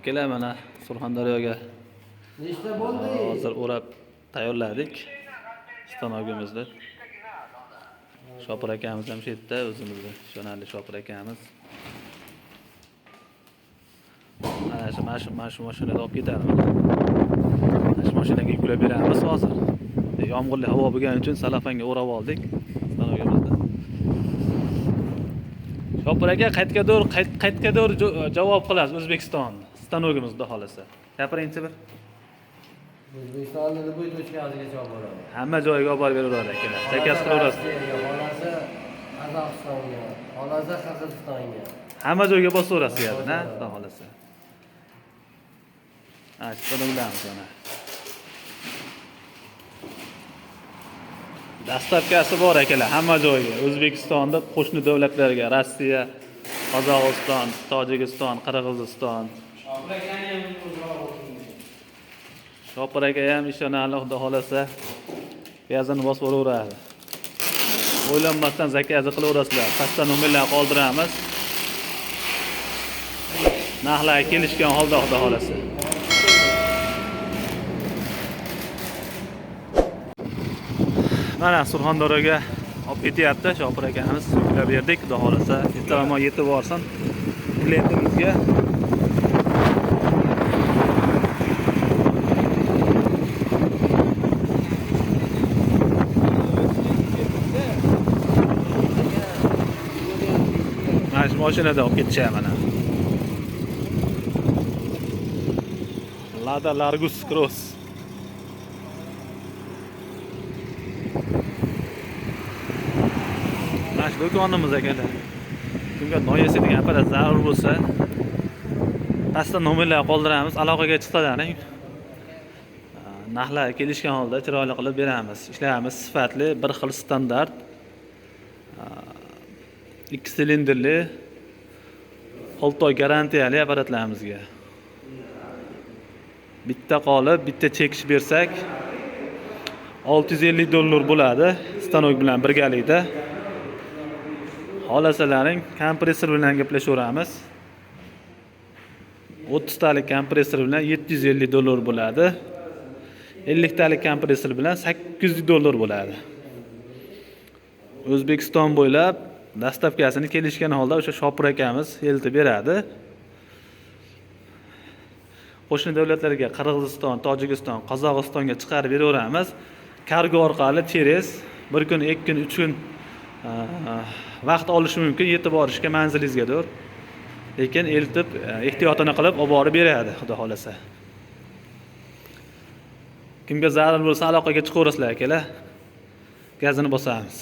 Akalar, mana Surxondaryoga Nechta bo'ldi? Hozir o'rab tayyorladik stanogimizni. Shopir akamiz ham shu yerda, o'zimizni ishonarli Shopir akamiz. Mana shu mana shu mashinada olib ketadi. Mana shu mashinaga yuklab beramiz hozir. Yomg'irli havo bo'lgani uchun salafanga o'rab oldik stanogimizni. Shopir aka qaytgadir javob qilasiz O'zbekiston stanogimiz xudo xolasa. Gapiringchi bir. O'zbekistonda bu tochkasigacha olib boradi. Hamma joyga olib borib beraveradi akalar. Zakaz qilaverasiz. Xolasi Qozog'istonga, xolasi Qirg'izistonga. Hamma joyga bosaverasiz gapini, ha, xudo xolasa. Ha, stanoglarimiz mana. Dastavkasi bor akalar hamma joyga. O'zbekistonda qo'shni davlatlarga, Rossiya, Qozog'iston, Tojikiston, Qirg'iziston. Shopir aka ham ishonarli, xudo xolasa gazini bosib boraveradi. O'ylanmasdan zakazi qilaverasizlar. Pastda nomerlar qoldiramiz. Narxlar kelishgan holda xudo xolasa. Mana Surxondaryoga olib ketyapti Shopir akamiz. Yuklab berdik, xudo xolasa ertaman yetib borsin klientimizga. Mana shu mashinada olib ketishyapti mana. Lada Largus Cross. Mana shu do'konimiz akalar. Kimga noyasi degan apparat zarur bo'lsa, pastda nomerlar qoldiramiz, aloqaga chiqsalaring. Narxlar kelishgan holda chiroyli qilib beramiz. Ishlarimiz sifatli, bir xil standart. 2 silindrli, 6 oy garantiyali apparatlarimizga. Bitta qolib, bitta chekish bersak $650 bo'ladi stanok bilan birgalikda. Xolasalaring kompressor bilan gaplashaveramiz. 30 talik kompressor bilan $750 bo'ladi. 50 talik kompressor bilan $800 bo'ladi. O'zbekiston bo'ylab dastavkasini kelishgan holda o'sha Shopir akamiz eltib beradi. Qo'shni davlatlarga, Qirg'iziston, Tojikiston, Qozog'istonga chiqarib beraveramiz. Kargo orqali через 1 kun, 2 kun, 3 kun vaqt olishi mumkin yetib borishga manzilingizgadir. Lekin eltib ehtiyotini qilib olib borib beradi, xudo xolasa. Kimga zarur bo'lsa aloqaga chiqaverasizlar akalar. Gazini bosamiz.